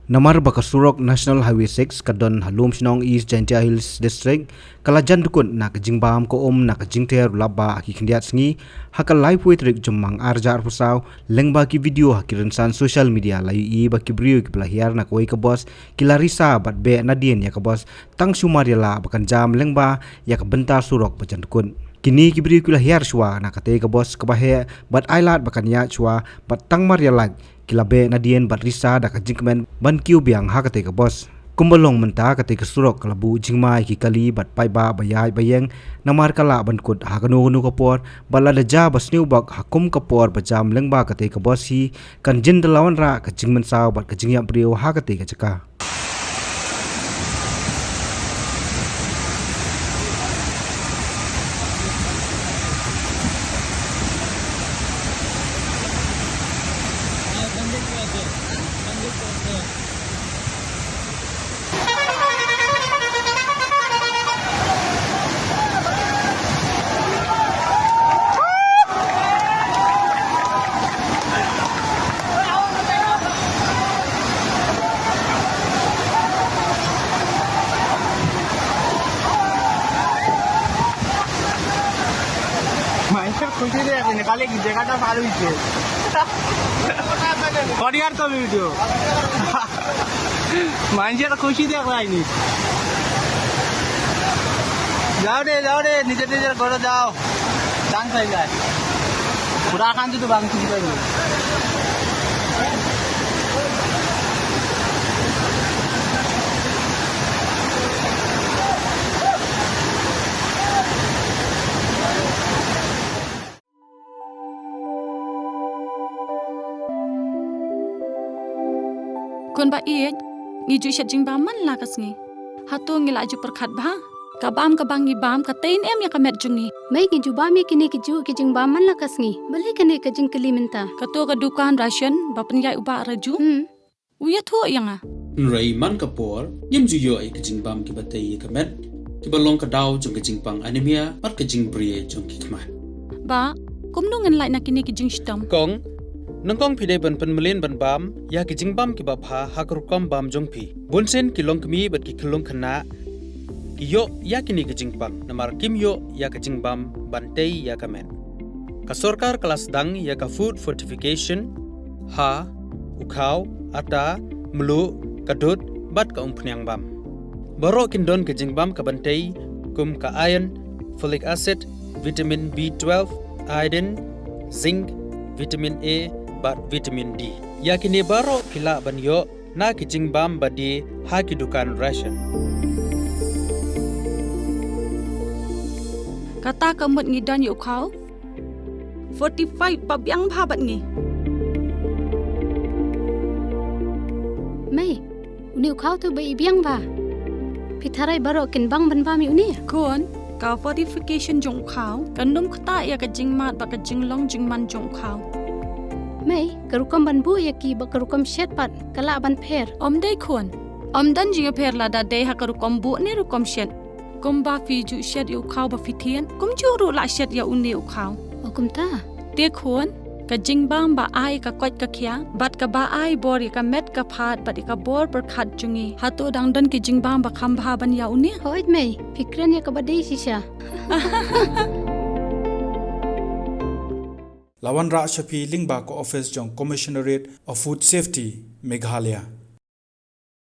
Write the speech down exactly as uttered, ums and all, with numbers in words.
Namar ba ka surok National Highway six ka don ha Lumshnong, East Jaintia Hills District, ka la jan dkut na ka jingbam ka um na ka jingther u lap bah ha ki khyndiat sngi, ha ka laiphew tarik Jymmang arhajar arphew saw, lyngba ki video ha ki rynsan social media la ïohi ba ki briew kiba la hiar na kawei ka bos ki la risa bad beh nadien ïa ka bos tang shu mar ïa la ba kan jam lyngba ïa ka bynta surok ba jan dkut. Kine ki briew ki la hiar shuwa na katei ka bos kaba heh bad ai lad ba kan ïaid shuwa bad tang mar ïa la ki la beh nadien bad risa da ka jingkmen ban kiew biang ha katei ka bos. Kumba long mynta katei ka surok ka la buh jingma ïa ki kali bad paidbah ba ïaid ba ïeng namar ka lah ban kut ha kano kano ka por bad lada jia ba sniew bok ha kum ka por ba jam lyngba katei ka bos hi kan jin da la wanrah ka jingmynsaw bad ka jingïap briew ha katei ka jaka. মানুষের খুশি দেখে নিকালে কি জায়গাটা ভালো হইছে। করিয়ার তো ভিডিও। মানুষের খুশি দেখ লাইনি। যাও রে, যাও রে, নিজে নিজের ঘরে যাও। Tang sai lai. Pura kan tu bang tu kita ni. Khun ba ïeit, ngi ju shet jingbam man la ka sngi. Hato ngi la ju pyrkhat bha? Ka bam kaba ngi bam ka tei ne em ïa ka met jong ngi. Mei, ngi ju bam ïa kine ki ju ki jingbam man la ka sngi. Balei kane ka jingkylli mynta? Kato ka dukan ration ba pynïaid u Bah Raju. Hmm. U ïathuh ïa nga. Hynrei man ka por, ngim ju ïoh ïa ki jingbam kiba tei ïa ka met, kiba long ka daw jong ka jingpang anemia, bad ka jingbri jong ki khmat. Bah, kumno ngan lait na kine ki jingshitom? Kong, nyngkong phi dei ban pynmlien ban bam ïa ki jingbam kiba bha ha ka rukom bam jong phi. Bunsien ki longkmie bad ki khyllung khynnah ki ïoh ïa kine ki jingpang namar kim ïoh ïa ka jingbam ban tei ïa ka met. Ka sorkar ka la sdang ïa ka food fortification ha u khaw, ata, mluh, ka dud bad ka umphniang bam. Baroh kin don ka jingbam kaban tei kum ka iron, folic acid, vitamin B twelve, iodine, zinc, vitamin A bad vitamin D. Ïa kine baroh phi lah ban ïoh na ki jingbam ba die ha ki dukan ration. Kata ka mut ngi don ïa u khaw fortified ba biang bha bad ngi. Mei, une u khaw tu ba i biang bha. Phi tharai baroh kin bang ban bam ïa une? Khun, ka fortification jong u khaw kan ym ktah ïa ka jingmad bad ka jinglong jingman jong u khaw. Mei, ka rukom ban buh ïa ki bad ka rukom shet pat ka lah ban pher? Ym dei khun. Ym don jingïapher lada dei ha ka rukom buh ne rukom shet. Kumba phi ju shet ïa u khaw ba phi thied, kumjuh ruh lah shet ïa une u khaw. O kumta. Te khun, ka jingbam ba ai ka koit ka khiah bad kaba ai bor ïa ka met ka phad bad ïa ka bor pyrkhat jong ngi, hato dang don ki jingbam ba kham bha ban ïa une? Hooid mei, phi kren ïa kaba dei shisha. La wanrah sha phi lyngba ka office jong Commissionerate of Food Safety, Meghalaya.